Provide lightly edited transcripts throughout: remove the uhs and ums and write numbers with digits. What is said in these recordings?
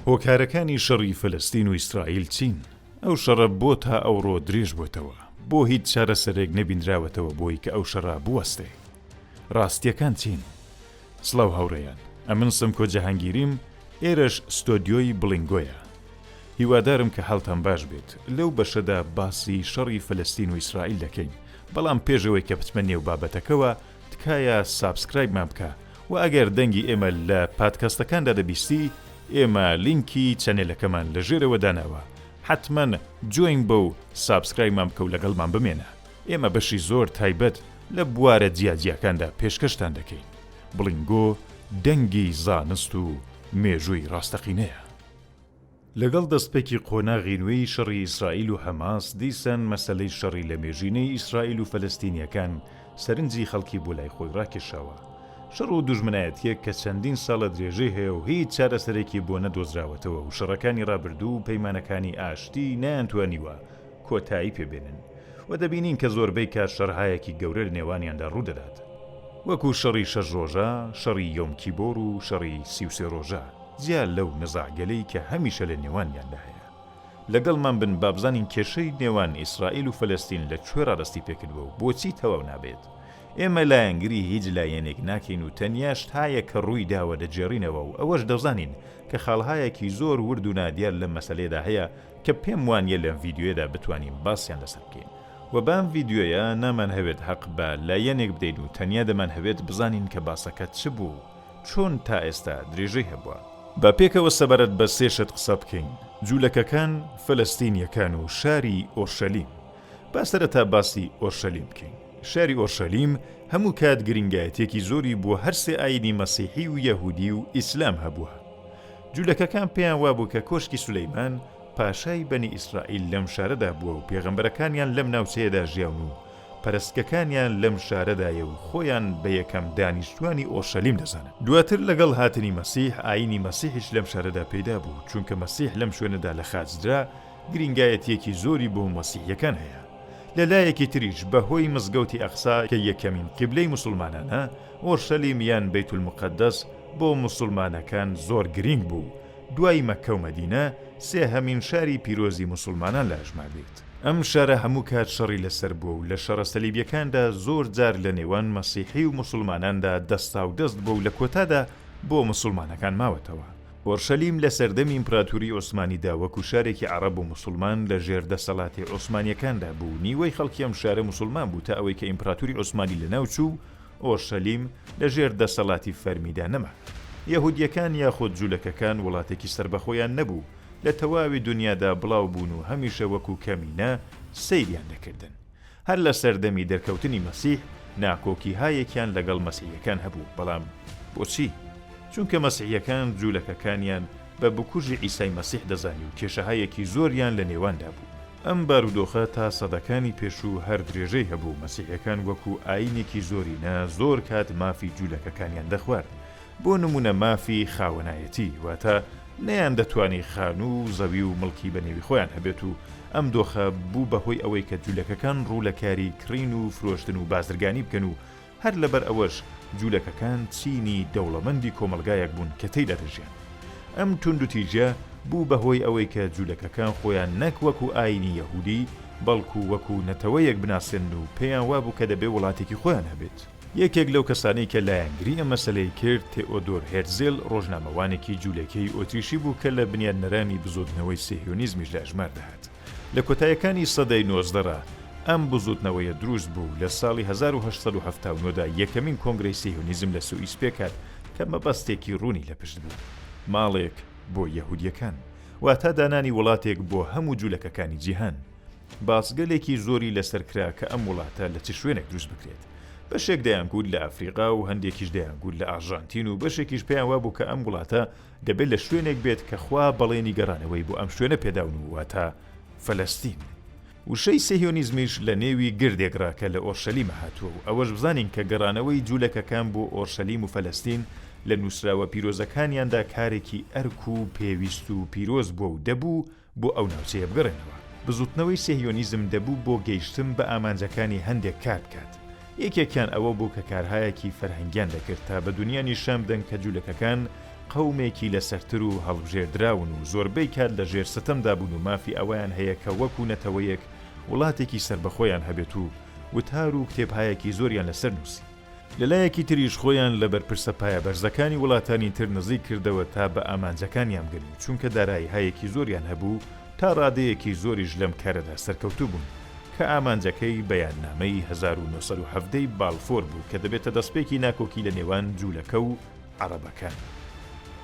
هۆکارەکانی شەڕی فەلەستین و ئیسرائیل چین؟ ئەو شەڕە بۆ تا ئەوڕۆ درێژ بۆتەوە؟ بۆ هیچ چارەسەرێک نەبینراوەتەوە بۆی کە ئەو شەڕە بوەستێ؟ ڕاستیەکان چین؟ سڵاو هاوڕێیان ئەمن سمکۆ جەهانگیریم ئێرەش ستۆدیۆی بڵینگۆیە هیوادارم کە حاڵتان باش بێت لەو بەشەدا باسی شەڕی فەلەستین و ئیسرائیل دەکەین بەڵام پێش ئەوەی کە بچمە نێو بابەتەکەوە تکایە subscribe مان بکە وە ئەگەر دەنگی ئێمە لە پادکەستەکاندا دەبیستی ئێمە لینکی channel ەکەمان لە ژێرەوە داناوە حەتمەن join بە و subscribe مان بکە و لەگەڵمان بمێنە ئێمە بەشی زۆر تایبەت لە بوارە جیاجیاکاندا پێشکەشتان دەکەین. بڵینگۆ دەنگی زانست و مێژووی ڕاستەقینەیە. لەگەڵ دەستپێکی قۆناغی نوێی شەڕی ئیسرائیل و حەماس، دیسان مەسەلەی شەڕی لەمێژینەی ئیسرائیل و فەلەستینییەکان سەرنجی خەڵکی بۆ لای خۆی ڕاکێشاوە. شەڕ و دوژمنایەتییەک کە چەندین ساڵە درێژەی هەیە و هیچ چارەسەرێکی بۆ نەدۆزراوەتەوە و شەڕەکانی ڕابردوو و پەیمانەکانی ئاشتی نەیانتوانیوە کۆتایی پێ بێنن و دەبینین کە زۆربەی کات شەڕهایەکی گەورە لە نێوانیاندا ڕوودەدات وەکو شەڕی شەش ڕۆژە، شەڕی یۆم کیبۆر و شەڕی 33 ڕۆژە، جیا لەو نزاعگەلەی کە هەمیشە لە نێوانیاندا هەیە. لەگەڵمان بن با بزانین کێشەی نێوان ئیسرائیل و فەلەستین لە کوێ ڕا دەستی پێکردوە و بۆچی تەواو نابێت؟ ئێمە لایەنگری هیچ لایەنێک ناکەین و تەنیا شتهایەک کە ڕووی داوە دەگێڕینەوە و ئەوەش دەزانین کە خاڵهایەکی زۆر ورد و نادیار لەم مەسەلەیەدا هەیە کە پێم وانیە لەم ڤیدیۆیەدا بتوانین باسیان لەسەر بکەین وە بەم ڤیدیۆیە نامانهەوێت هەق بە لایەنێک بدەین و تەنیا دەمانهەوێت بزانین کە باسەکە چ بوو و چۆن تا ئێستا درێژەی هەبووە. با پێکەوە سەبارەت بە سێ شت قسە بکەین، جولەکەکان، فەلەستینیەکان و شاری ئۆرشەلیم. با سەرەتا باسی ئۆرشەلیم بکەین. شاری ئۆرشەلیم هەموو کات گرینگایەتیەکی زۆری بۆ هەر سێ ئایینی مەسیحی و یەهودی و ئیسلام هەبووە. جولەکەکان پێیان وابوو کە کۆشکی سولەیمان پاشای بەنی ئیسرائیل لەم شارەدا بووە و پێغەمبەرەکانیان لەم ناوچەیەدا ژیاون و پەرستگەکانیان لەم شارەدایە و خۆیان بە یەکەم دانیشتوانی ئۆرشەلیم دەزانن. دواتر لەگەڵ هاتنی مەسیح ئایینی مەسیحیش لەم شارەدا پەیدا بوو، چونکە مەسیح لەم شوێنەدا لە خاچ درا، گرینگایەتییەکی زۆری بۆ مەسیحییەکان هەیە. لە لایەکی تریش بە هۆی مزگەوتی ئەقسا کە یەکەمین قیبلەی موسوڵمانانە، ئۆرشەلیم یان بەیتولموقەدەس بۆ موسوڵمانەکان زۆر گرینگ بوو و دوای مەککە و مەدینە سێهەمین شاری پیرۆزی موسوڵمانان لە ئەژمار دێت. ئەم شارە هەموو کات شەڕی لەسەر بووە و لە شەڕە سەلیبیەکاندا زۆر جار لە نێوان مەسیحی و موسوڵماناندا دەستاودەست بووە و لە کۆتادا بۆ موسوڵمانەکان ماوەتەوە. ئۆرشەلیم لە سەردەمی ئیمپراتوری عوسمانیدا وەکو شارێکی عەڕەب و موسوڵمان لە ژێر دەسەڵاتی عوسمانیەکاندا بوو، نیوەی خەڵکی ئەم شارە موسوڵمان بوو تا ئەوەی کە ئیمپراتوری عوسمانی لەناو چوو و ئۆرشەلیم لە ژێر دەسەڵاتی فەرمیدا نەما. یەهودیەکان یاخود جولەکەکان وڵاتێکی سەربەخۆیان نەبوو، لە تەواوی دونیادا بڵاو بوون و هەمیشە وەکو کەمینە سەیریان دەکردن. هەر لە سەردەمی دەرکەوتنی مەسیح ناکۆکیهایەکیان لەگەڵ مەسیحیەکان هەبوو، بەڵام بۆچی؟ چونکە مەسیحیەکان جولەکەکانیان بە بکوژی عیسای مەسیح دەزانی و کێشەهایەکی زۆریان لە نێواندا بوو. ئەم بارودۆخە تا سەدەکانی پێشوو هەر درێژەی هەبوو، مەسیحیەکان وەکو ئایینێکی زۆرینە زۆر کات مافی جولەکەکانیان دەخوارد، بۆ نموونە مافی خاوەنایەتی، واتە نەیاندەتوانی خانوو و زەوی و مڵکی بە نێوی خۆیان هەبێت و ئەم دۆخە بوو بە هۆی ئەوەی کە جولەکەکان ڕوو لە کاری کڕین و فرۆشتن و بازرگانی بکەن و هەر لەبەر ئەوەش جولەکەکان چینی دەوڵەمەندی کۆمەڵگایەک بوون کە تێیدا دەژیان. ئەم توندوتیژیە بوو بە هۆی ئەوەی کە جولەکەکان خۆیان نەک وەکو ئایینی یەهودی بەڵکو وەکو نەتەوەیەک بناسێنن و پێیان وابوو کە دەبێ وڵاتێکی خۆیان هەبێت. یەکێک لەو کەسانەی کە لایەنگری ئەم مەسەلەی کرد، تێئۆدۆر هێرتزێل، ڕۆژنامەوانێکی جوولەکەی ئۆتریشی بوو کە لە بنیادنەرانی بزووتنەوەی سێهیۆنیزمیش لە ئەژمار دەهات. لە کۆتایەکانی سەدەی 19 ڕا ئەم بزووتنەوەیە دروست بوو و لە ساڵی 1879 دا یەکەمین کۆنگرەی سێهیۆنیزم لە سوئیس پێکهات کە مەبەستێکی ڕوونی لە پشت بوو، ماڵێک بۆ یەهودییەکان، واتە دانانی وڵاتێک بۆ هەموو جوولەکەکانی جیهان. باسگەلێکی زۆری لەسەر کرا کە ئەم وڵاتە لە چ شوێنێک دروست بکرێت. بەشێک دەیانگوت لە ئەفریقا و هەندێکیش دەیانگوت لە ئارژانتین و بەشێکیش پێیان وابوو کە ئەم وڵاتە دەبێت لە شوێنێک بێت کە خوا بەڵێنی گەڕانەوەی بۆ ئەم شوێنە پێداون و واتە فەلەستین. وشەی سێهیۆنیزمیش لە نێوی گردێک ڕا کە لە ئۆرشەلیمە هاتووە و ئەوەش بزانین کە گەڕانەوەی جوولەکەکان بۆ ئۆرشەلیم و فەلەستین لە نووسراوە پیرۆزەکانیاندا کارێکی ئەرک و پێویست و پیرۆز بووە و دەبوو بۆ ئەو ناوچەیە بگەڕێنەوە. بزوتنەوەی سێهیۆنیزم دەبوو بۆ گەیشتن بە ئامانجەکانی هەندێک کار بکات. یەکێکیان ئەوە بوو کە کارهایەکی فەرهەنگیان دەکرد تا بە دونیا نیشان بدەن کە جولەکەکان قەومێکی لەسەرتر و هەڵبژێردراون و زۆربەی کات لە ژێر ستەمدا بوون و مافی ئەوەیان هەیە کە وەکو نەتەوەیەک وڵاتێکی سەربەخۆیان هەبێت و وتار و کتێبهایەکی زۆریان لەسەر نووسی. لە لایەکی تریش خۆیان لە بەرپرسە پایەبەرزەکانی وڵاتانی تر نزیک کردەوە تا بە ئامانجەکانیان بگەن و چونکە داراییهایەکی زۆریان هەبوو تا ڕادەیەکی زۆریش لەم کارەدا سەرکەوتوو بوون کە ئامانجەکەی بەیاننامەی 1917 ی باڵفۆر بوو کە دەبێتە دەستپێکی ناکۆکی لە نێوان جوولەکە و عەڕەبەکان.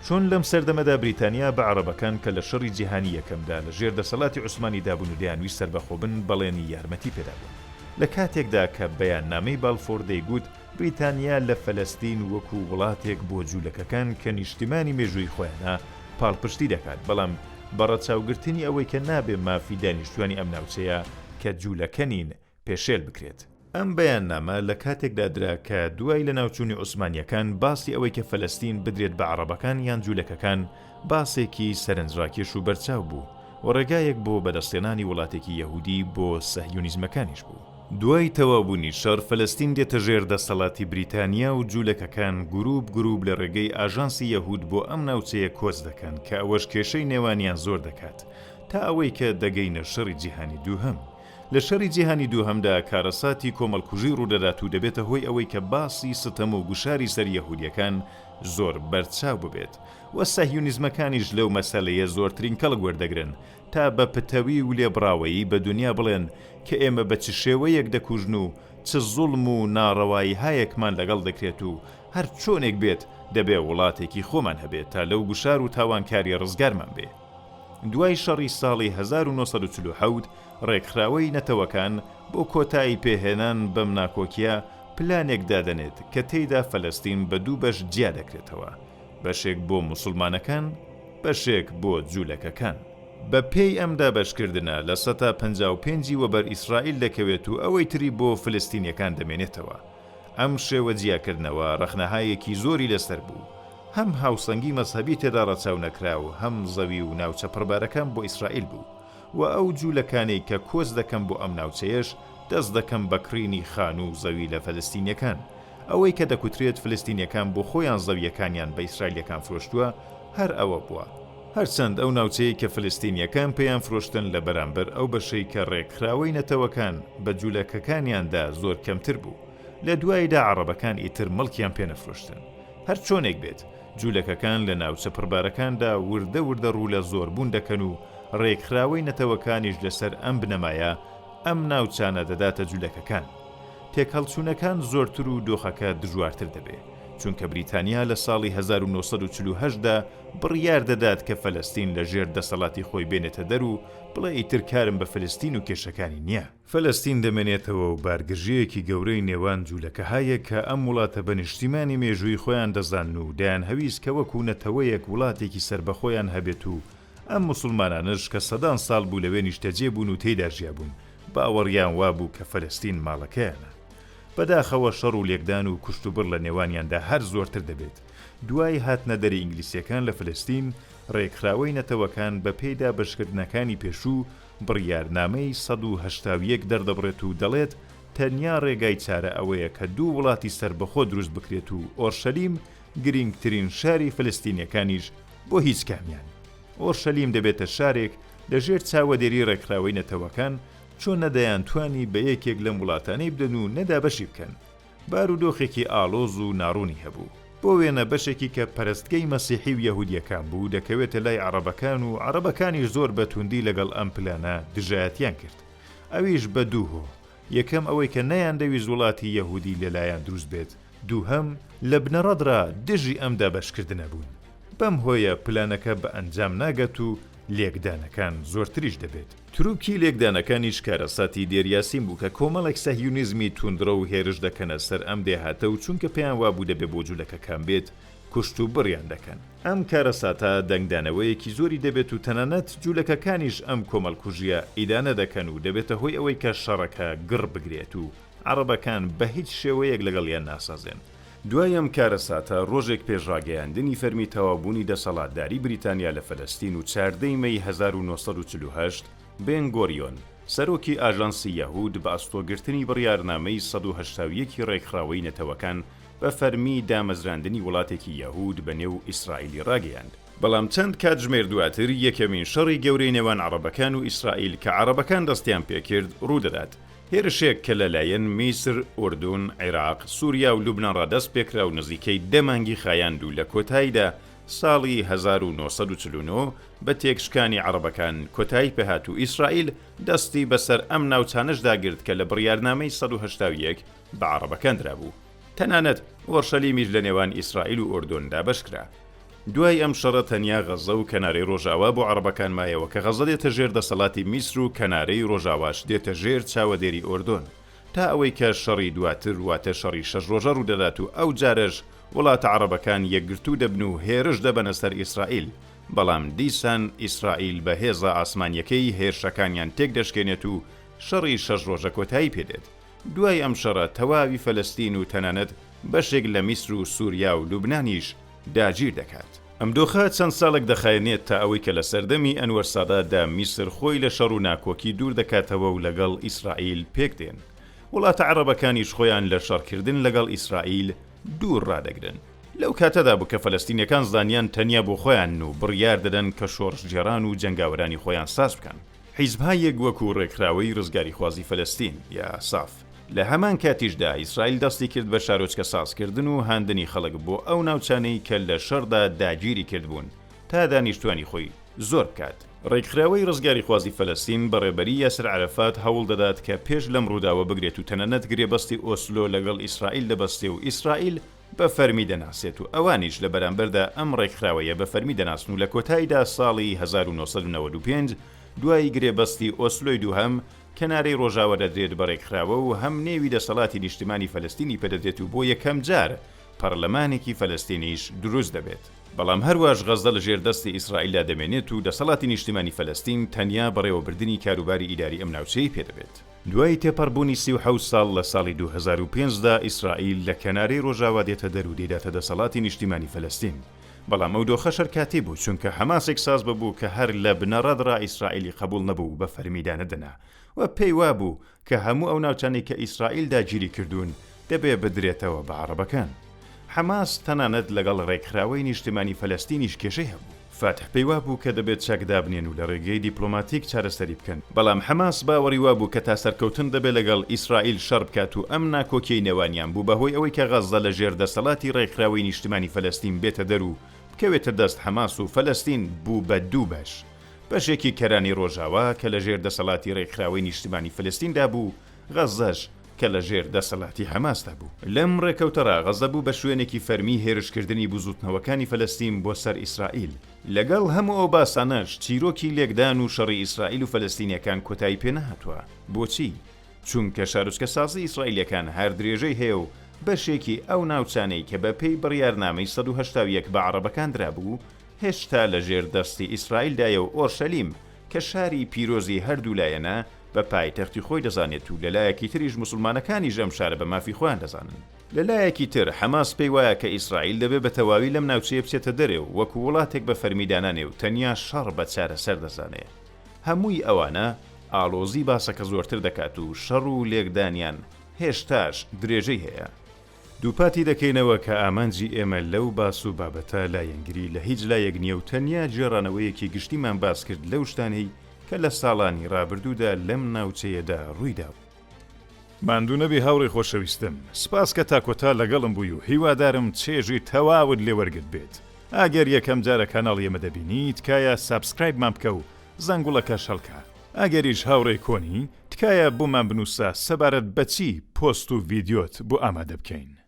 چۆن لەم سەردەمەدا بریتانیا بە عەڕەبەکان کە لە شەڕی جیهانی یەکەمدا لە ژێر دەسەڵاتی عوسمانیدا بوون و دەیانویست سەربەخۆ بن بەڵێنی یارمەتی پێدابوون لە کاتێکدا کە بەیاننامەی بالفۆر دەیگوت بریتانیا لە فەلەستین وەکو وڵاتێک بۆ جوولەکەکان کە نیشتیمانی مێژوویی خۆیانە پاڵپشتی دەکات بەڵام بە ڕەچاوگرتنی ئەوەی کە نابێ مافی دانیشتوانی ئەم ناوچەیە کە جوولەکە نین پێشێل بکرێت. ئەم بەیاننامە لە کاتێکدا درا کە دوای لەناوچوونی عوسمانییەکان باسی ئەوەی کە فەلەستین بدرێت بە عەڕەبەکان یان جوولەکەکان باسێکی سەرنجڕاکێش و بەرچاو بوو و ڕێگایەک بۆ بەدەستهێنانی وڵاتێکی یەهوودی بۆ سەهیۆنیزمەکانیش بوو. دوای تەواوبوونی شەڕ فەلەستین دێتە ژێر دەسەڵاتی بریتانیا و جوولەکەکان گرووپ گرووپ لە ڕێگەی ئاژانسی یەهوود بۆ ئەم ناوچەیە کۆچ دەکەن کە ئەوەش کێشەی نێوانیان زۆر دەکات تا ئەوەی کە دەگەینە شەڕی جیهانی دووهەم. لە شەڕی جیهانی دووهەمدا کارەساتی کۆمەڵکوژی ڕوودەدات و دەبێتە هۆی ئەوەی کە باسی ستەم و گوشاری سەر یەهودیەکان زۆر بەرچاو ببێت و سەهیونیزمەکانیش لەو مەسەلەیە زۆرترین کەڵک وەردەگرن تا بە پتەوی و لێبڕاوەیی بە دونیا بڵێن کە ئێمە بە چ شێوەیەک دەکوژن و چ زوڵم و ناڕەواییهایەکمان لەگەڵ دەکرێت و هەر چۆنێک بێت دەبێ وڵاتێکی خۆمان هەبێت تا لەو گوشار و تاوانکاریە ڕزگارمان بێ. دوای شەڕی ساڵی 1947 ڕێکخراوەی نەتەوەکان بۆ کۆتایی پێهێنان بەم ناکۆکیە پلانێک دادەنێت کە تێیدا فەلەستین بە دوو بەش جیا دەکرێتەوە، بەشێک بۆ موسڵمانەکان، بەشێک بۆ جولەکەکان. بە پێی ئەم دابەشکردنە لە سەتا 55 ی وەبەر ئیسرائیل دەکەوێت و ئەوەی تری بۆ فلستینیەکان دەمێنێتەوە. ئەم شێوە جیاکردنەوە ڕەخنەهایەکی زۆری لەسەر بوو. هەم هاوسەنگی مەزهەبی تێدا ڕەچاو نەکرا و هەم زەوی و ناوچە پڕبارەکان بۆ ئیسرائیل بوو و ئەو جوولەکانەی کە کۆچ دەکەن بۆ ئەم ناوچەیەش دەست دەکەن بە کڕینی خانوو و زەوی لە فەلەستینیەکان. ئەوەی کە دەکوترێت فلستینیەکان بۆ خۆیان زەویەکانیان بە ئیسرائیلیەکان فرۆشتووە هەر ئەوە بووە. هەرچەند ئەو ناوچەیەی کە فلستینیەکان پێیان فرۆشتن لە بەرامبەر ئەو بەشەی کە ڕێکخراوەی نەتەوەکان بە جولەکەکانیان دا زۆر کەمتر بوو. لە دواییدا عەڕەبەکان ئیتر مڵکیان پێ نەفرۆشتن. هەر چۆنێک بێت، جولەکەکان لە ناوچە پڕبارەکاندا وردە وردە ڕوو لە زۆربوون دەکەن و ڕێکخراوەی نەتەوەکانیش لەسەر ئەم بنەمایە ئەم ناوچانە دەداتە جولەکەکان. تێکهەڵچوونەکان زۆرتر و دۆخەکە دژوارتر دەبێ، چونکە بریتانیا لە ساڵی 1948 دا بڕیار دەدات کە فەلەستین لە ژێر دەسەڵاتی خۆی بێنێتە دەر و بڵێ ئیتر کارم بە فلستین و کێشەکانی نییە. فەلەستین دەمێنێتەوە و بارگرژییەکی گەورەی نێوان جوولەکەهایەک کە ئەم وڵاتە بە نیشتیمانی مێژوویی خۆیان دەزانن و دەیانهەویست کە وەکوو نەتەوەیەک وڵاتێکی سەربەخۆیان هەبێت و ئەم موسڵمانانەش کە سەدان ساڵ بوو لەوێ نیشتەجێ بوون و تێیدا ژیابوون باوەڕیان وابوو کە فەلەستین ماڵەکەیانە. بەداخەوە شەڕ و لێکدان و کوشتوبڕ لە نێوانیاندا هەر زۆرتر دەبێت. دوای هاتنەدەری ئینگلیسییەکان لە فلستین، ڕێکخراوەی نەتەوەکان بە پێی دابەشکردنەکانی پێشوو بڕیارنامەی 181 دەردەبڕێت و دەڵێت تەنیا ڕێگای چارە ئەوەیە کە دوو وڵاتی سەربەخۆ دروست بکرێت و ئۆرشەلیم گرینگترین شاری فلستینیەکانیش بۆ هیچ کامیان ئۆرشەلیم دەبێتە شارێک لە ژێر چاوەدێری ڕێکخراوەی نەتەوەکان چۆن نە دەیانتوانی بە یەکێک لەم وڵاتانەی بدەن و نە دابەشی بکەن. بارودۆخێکی ئاڵۆز و ناڕوونی هەبوو. بۆ وێنە بەشێکی کە پەرستگەی مەسیحی و یەهودییەکان بوو دەکەوێتە لای عەڕەبەکان و عەڕەبەکانیش زۆر بە توندی لەگەڵ ئەم پلانە دژایەتیان کرد. ئەویش بە دوو هۆ، یەکەم ئەوەی کە نەیاندەویست وڵاتی یەهودی لە لایان دروست بێت، دووهەم لە بنەڕەتڕا دژی ئەم دابەشکردنە بوون. بەم هۆیە پلانەکە بە ئەنجام ناگات و لێکدانەکان زۆرتریش دەبێت. تروکی لێکدانەکانیش کارەساتی دێر یاسین بوو کە کۆمەڵێک سەهیونیزمی توندڕەو هێرش دەکەنە سەر ئەم دێهاتە و چونکە پێیان وابوو دەبێ بۆ جولەکەکان بێت کوشت و بڕیان دەکەن. ئەم کارەساتە دەنگدانەوەیەکی زۆری دەبێت و تەنانەت جولەکەکانیش ئەم کۆمەڵکوژییە ئیدانە دەکەن و دەبێتە هۆی ئەوەی کە شەڕەکە گڕ بگرێت و عەڕەبەکان بە هیچ شێوەیەک لەگەڵیان ناسازێن. دوای ئەم کارەساتە، ڕۆژێک پێش ڕاگەیاندنی فەرمی تەواوبوونی دەسەڵاتداری بریتانیا لە فەلەستین و 14 ی مەی 1948، بێن گۆریۆن، سەرۆکی ئاژانسی یەهود بە ئەستۆگرتنی بڕیارنامەی 181 ی ڕێکخراوەی نەتەوەکان. بە فەرمی دامەزراندنی وڵاتێکی یەهود بە نێو ئیسرائیلی ڕاگەیاند. بەڵام چەند کاتژمێر دواتر یەکەمین شەڕی گەورەی نێوان عەڕەبەکان و ئیسرائیل کە عەڕەبەکان دەستیان پێکرد ڕوودەدات، هێرشێک کە لە لایەن میسر، ئوردون، عیراق، سوریا و لوبنان ڕا دەست پێکرا و نزیکەی دە مانگی خایاند و لە کۆتاییدا ساڵی 1949 بە تێکشکانی عەڕەبەکان کۆتایی پێهات و ئیسرائیل دەستی بەسەر ئەم ناوچانەشدا گرت کە لە بڕیارنامەی 181 بە عەڕەبەکان درابوو. تەنانەت ئۆرشەلیمیش لە نێوان ئیسرائیل و ئوردون دابەش کرا. دوای ئەم شەڕە تەنیا غەزە و کەنارەی ڕۆژاوا بۆ عەڕەبەکان مایەوە کە غەزە دێتە ژێر دەسەڵاتی میسر و کەنارەی ڕۆژاواش دێتە ژێر چاوەدێری ئۆردۆن تا ئەوەی کە شەڕی دواتر واتە شەڕی شەش ڕۆژە ڕوودەدات و ئەو جارەش وڵاتە عەڕەبەکان یەکگرتوو دەبن و هێرش دەبەنە سەر ئیسرائیل بەڵام دیسان ئیسرائیل بە هێزە ئاسمانیەکەی هێرشەکانیان تێکدەشکێنێت و شەڕی شەش ڕۆژە کۆتایی پێدێت. دوای ئەم شەڕە تەواوی فەلەستین و تەنانەت بەشێک لە میسر و سوریا و لوبنانیش داگیر دەکات. ئەم دۆخە چەند ساڵێک دەخایەنێت تا ئەوەی کە لە سەردەمی ئەنوەر سادات دا میسر خۆی لە شەڕ و ناکۆکی دوور دەکاتەوە و لەگەڵ ئیسرائیل پێک دێن. وڵاتە عەڕەبەکانیش خۆیان لە شەڕکردن لەگەڵ ئیسرائیل دوور ڕادەگرن. لەو کاتەدا بوو کە فەلەستینیەکان زانیان تەنیا بۆ خۆیانن و بڕیار دەدەن کە شۆڕشگێڕان و جەنگاوەرانی خۆیان ساز بکەن. حیزبهایەک وەکو ڕێکخراوەی ڕزگاریخوازی فەلەستین، یا ساف، لە هەمان کاتیشدا ئیسرائیل دەستی کرد بە شارۆچکە سازکردن و هاندنی خەڵک بۆ ئەو ناوچانەی کە لە شەڕدا داگیری کردبوون تا دانیشتوانی خۆی زۆر بکات. ڕێکخراوەی ڕزگاریخوازی فەلەستین بە ڕێبەری یاسر عەرەفات هەوڵ دەدات کە پێش لەم ڕووداوە بگرێت و تەنانەت گرێبەستی ئۆسلۆ لەگەڵ ئیسرائیل دەبەستێ و ئیسرائیل بە فەرمی دەناسێت و ئەوانیش لە بەرامبەردا ئەم ڕێکخراوەیە بە فەرمی دەناسن و لە کۆتایدا ساڵی 1995 دوای گرێبەستی ئۆسلۆی دووهەم کەنارەی ڕۆژاوا دەدرێت بە ڕێکخراوە و هەم نێوی دەسەڵاتی نیشتمانی فەلەستینی پێدەدرێت و بۆ یەکەم جار پەڕلەمانێکی فەلەستینیش دروست دەبێت. بەڵام هەرواش غەززە لە ژێر دەستی ئیسرائیلدا دەمێنێت و دەسەڵاتی نیشتمانی فەلەستین تەنیا بەڕێوەبردنی کاروباری ئیداری ئەم ناوچەیەی پێدەبێت. دوای تێپەڕبوونی 37 ساڵ لە ساڵی 2005 دا ئیسرائیل لە کەنارەی ڕۆژاوا دێتە دەر و دەیداتە دەسەڵاتی نیشتیمانی فەلەستین. بەڵام ئەو دۆخەش هەر کاتی بوو، چونکە حەماسێک ساز ببوو کە هەر لە بنەڕەتڕا ئیسرائیلی قەبووڵ نەبوو و بە فەرمی دانەدەنا و پێی وابوو کە هەموو ئەو ناوچانەی کە ئیسرائیل داگیری کردوون دەبێ بدرێتەوە بە عەڕەبەکان. حەماس تەنانەت لەگەڵ ڕێکخراوەی نیشتمانی فەلەستینیش کێشەی هەبوو. فەتح پێی وابوو کە دەبێت چەک دابنێن و لە ڕێگەی دیپلۆماتیک چارەسەری بکەن، بەڵام حەماس باوەڕی وابوو کە تا سەرکەوتن دەبێ لەگەڵ ئیسرائیل شەڕ بکات و ئەم ناکۆکیەی نێوانیان بوو بە هۆی ئەوەی کە غەززە لە ژێر دەسەڵاتی ڕێکخراوەی نیشتمانی فەلەستین بێتە دەر و بکەوێتە دەست حەماس و فەلەستین بوو بە دوو بەش بەشێکی کەرانی ڕۆژاوا کە لە ژێر دەسەڵاتی ڕێکخراوەی نیشتمانی فلستیندا بوو، غەززەش کە لە ژێر دەسەلاتی حەماسدا بوو. لەم ڕێکەوتەڕا غەززە بوو بە شوێنێکی فەرمی هێرشکردنی بزووتنەوەکانی فەلەستین بۆ سەر ئیسرائیل. لەگەڵ هەموو ئەو باسانەش چیرۆکی لێکدان و شەڕی ئیسرائیل و فەلەستینیەکان کۆتایی پێ نەهاتووە. بۆچی؟ چونکە شارۆچکەسازی ئیسرائیلیەکان هەر درێژەی هەیە و بەشێکی ئەو ناوچانەی کە بە پێی بڕیارنامەی 181 بە عەڕەبەکان درابوو هێشتا لە ژێر دەستی ئیسرائیلدایە و ئۆرشەلیم کە شاری پیرۆزی هەردوو لایەنە بە پایتەختی خۆی دەزانێت و لەلایەکی تریش موسڵمانەکانیش ئەم شارە بە مافی خۆیان دەزانن. لەلایەکی تر حەماس پێی وایە کە ئیسرائیل دەبێ بە تەواوی لەم ناوچەیە بچێتە دەرێ و وەکو وڵاتێک بە فەرمی دانانێ و تەنیا شەڕ بە چارەسەر دەزانێ. هەمووی ئەوانە ئاڵۆزی باسەکە زۆرتر دەکات و شەڕ و لێکدانیان هێشتاش درێژەی هەیە. دووپاتی دەکەینەوە کە ئامانجی ئێمە لەو باس و بابەتە لایەنگری لە هیچ لایەک نییە و تەنیا گێڕانەوەیەکی گشتیمان باس کرد لەو شتانەی کە لە ساڵانی ڕابردوودا لەم ناوچەیەدا ڕوویداون. ماندوو نەبی هاوڕێی خۆشەویستم، سپاس کە تا کۆتا لەگەڵم بووی و هیوادارم چێژی تەواوت لێ وەرگرتبێت. ئەگەر یەکەم جارە کاناڵی ئێمە دەبینی تکایە subscribe مان بکە و زەنگوڵەکەش هەڵکە. ئەگەریش هاوڕێی کۆنی، تکایە بۆمان بنووسە سەبارەت بە چی پۆست و ڤیدیۆت بۆ ئامادە بکەین.